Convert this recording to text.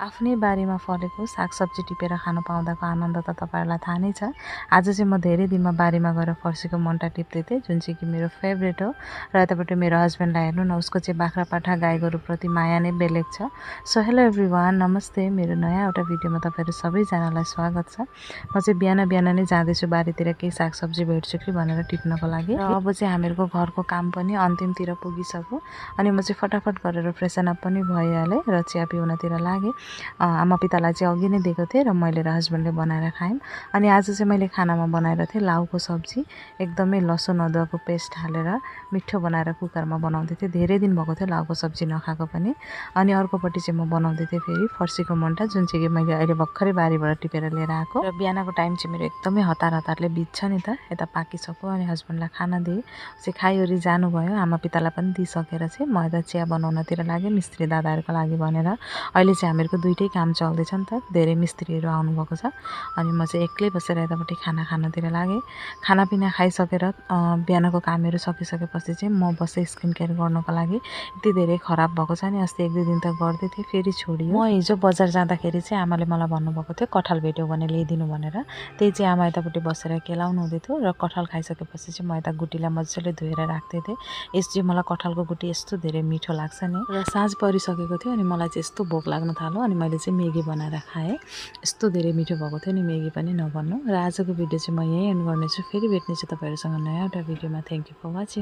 आफ्नै बारीमा फलेको सागसब्जी टिपेर खान पाउँदाको आनन्द त तपाईहरुलाई थाहा नै छ। आज चाहिँ म धेरै दिनमा बारीमा गएर फर्सीको मन्टा टिप्दै थिएँ, जुन चाहिँ कि मेरो फेभरेट हो। र यतापट्टि मेरो हस्बेन्डलाई हेर्नु न, उसको चाहिँ बाख्रा पाठा गाई गोरुप्रति माया नै बेलेग छ। सो हेलो एभ्रिवान, नमस्ते। मेरो नयाँ एउटा भिडियोमा तपाईहरु सबैजनालाई स्वागत छ। म चाहिँ बिहान बिहान नै जाँदैछु बारीतिर केही सागसब्जी भेट्छु कि भनेर टिप्नको लागि। र अब चाहिँ हामीहरूको घरको काम पनि अन्तिमतिर पुगिसक्यो अनि म चाहिँ फटाफट गरेर फ्रेसन अप पनि भइहालेँ र चिया पिउनतिर लागेँ। आमा पितालाई चाहिँ अघि नै दिएको थिएँ र मैले र हस्बेन्डले बनाएर खायौँ। अनि आज चाहिँ मैले खानामा बनाएर थिएँ लाउको सब्जी, एकदमै लसुन अदुवाको पेस्ट हालेर मिठो बनाएर कुकरमा बनाउँदै थिएँ। धेरै दिन भएको थियो लाउको सब्जी नखाएको पनि। अनि अर्कोपट्टि चाहिँ म बनाउँदै थिएँ फेरि फर्सीको मन्टा, जुन चाहिँ कि मैले अहिले भर्खरै बारीबाट टिपेर लिएर आएको। र बिहानको टाइम चाहिँ मेरो एकदमै हतारले बित्छ नि त। यता पाकिसक्यो अनि हस्बेन्डलाई खाना दिएँ, चाहिँ खाइवरी जानुभयो। आमा पितालाई पनि दिइसकेर चाहिँ म यता चिया बनाउनतिर लागेँ मिस्त्री दादाहरूको लागि भनेर। अहिले चाहिँ हामीहरूको दुइटै काम चल्दैछ नि त, धेरै मिस्त्रीहरू आउनुभएको छ। अनि म चाहिँ एक्लै बसेर यतापट्टि खाना खानतिर लागेँ। खानापिना खाइसकेर बिहानको कामहरू सकिसकेपछि चाहिँ म बसेँ स्किन केयर गर्नको लागि। यति धेरै खराब भएको छ नि, अस्ति 1-2 दिन त गर्दै थिएँ, फेरि छोडियो। म हिजो बजार जाँदाखेरि चाहिँ आमाले मलाई भन्नुभएको थियो कटहल भेट्यो भने ल्याइदिनु भनेर। त्यही चाहिँ आमा यतापट्टि बसेर केलाउनु हुँदै थियो र कटहल खाइसकेपछि चाहिँ म यता गुटीलाई मजाले धोएर राख्दै थिएँ। यस चाहिँ मलाई कटहलको गुटी यस्तो धेरै मिठो लाग्छ नि। र साँझ परिसकेको थियो अनि मलाई चाहिँ यस्तो भोक लाग्न थाल्यो अनि मैले चाहिँ मेगी बनाएर खाएँ। यस्तो धेरै मिठो भएको थियो नि मेगी पनि नभन्नु। र आजको भिडियो चाहिँ म यहीँ एन्ड गर्नेछु। फेरि भेट्नेछु तपाईहरुसँग नयाँ एउटा भिडियोमा। Thank you for watching.